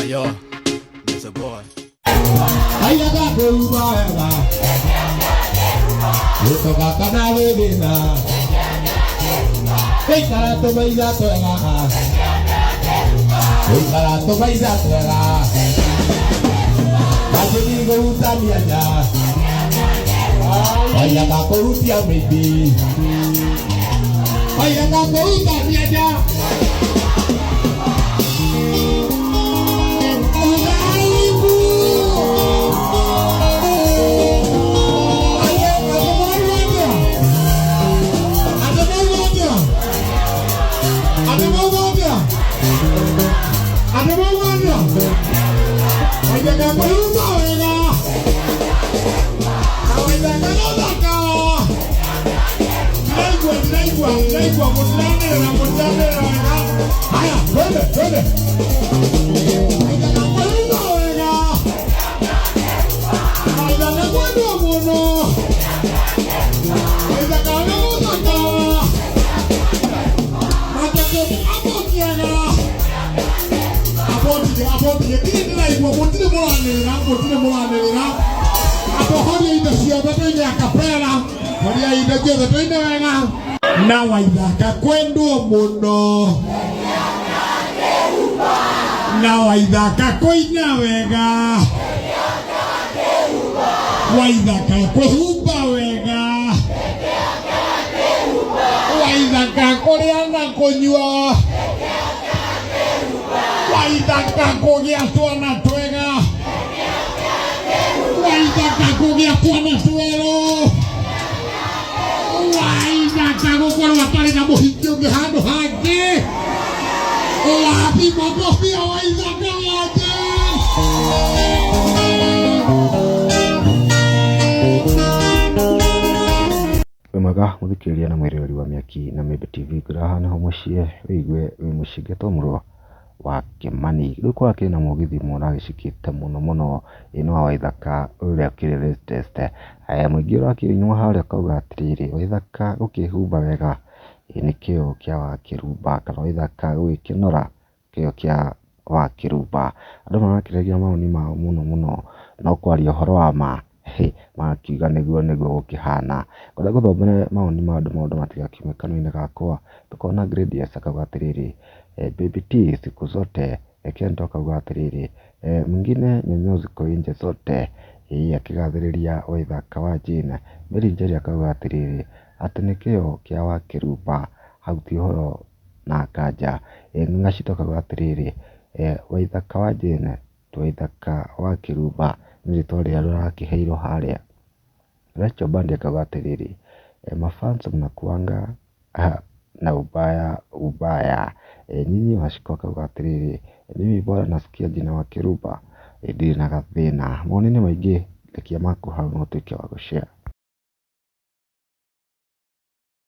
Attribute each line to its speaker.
Speaker 1: Yo, it's a boy.
Speaker 2: Ayaga kũruma wega gĩtoka kana gĩthĩna gũikara tũmaica twega gũikara tũmaica twega Majini kũruta mĩanya Ayaga kũrutia mĩimbi Ayaga kũruta mĩanya. Haya, twende, twende. Na Waithaka kwendwo mũno na Waithaka kũina wega Waithaka kũhumba wega Waithaka kũrĩa na kũnyua Waithaka kũgĩa twana twega Waithaka kũgĩa twana twerũ Waithaka gũkorwo atarĩ na mũhiki ũngĩ handũ hangĩ. Wapi makofi ya Waithaka waje.
Speaker 3: Wĩ mwega mũthikĩrĩria na mwĩroreri wa Mĩaki na Mĩmbi TV ngwĩra haha nĩho mũciĩ wĩigue wĩ mũciĩ ngetwo Mũrũa wa Kĩmani. Rĩu kũrakĩrĩ na mũgithi mũragĩcikĩte mũno mũno ĩĩ nĩ wa Waithaka ũrĩa ũkĩrĩ latest. Mũingĩ ũrakĩinwo harĩa ũkauga atĩrĩrĩ, Waithaka gũkĩhumba wega ĩĩ nĩ kĩo kĩa Wakĩrumba kana Waithaka gũgĩkĩnora kĩo kĩa Wakĩrumba. Andũ marakĩregia mawoni mao mũno mũno no kwaria ũhoro wa ma hĩ magakiuga nĩguo nĩguo gũkĩhana. Ngwenda ngũthomere mawoni ma andũ maũndũ matigakiume kanua-inĩ gakwa. Tũkona Gradius akauga atĩrĩrĩ, baby T siku zote. Kento akauga atĩrĩrĩ, mwingine nyonyo ziko nje zote. Ĩĩ akĩgathĩrĩria Waithaka wa Jane. Mary Njeri akauga atĩrĩrĩ, atĩ nĩ kĩo kĩa Wakĩrumba hau ti ũhoro na kanja. Ng'acito akauga atĩrĩrĩ, Waithaka wa Jane ti Waithaka wa Kĩrumba nĩ rĩtwa rĩrĩa rũrakĩheirwo harĩa. Rachel Bandi akauga atĩrĩrĩ, mafans mnakuanga na ubaya ubaya. Nyinyi Wachiko akauga atĩrĩrĩ, mimi bora nasikia jina Wakĩrumba ndirĩ na gathĩna. Mawoni nĩ maingĩ rekia maku hau na ũtuĩke wa gũshare.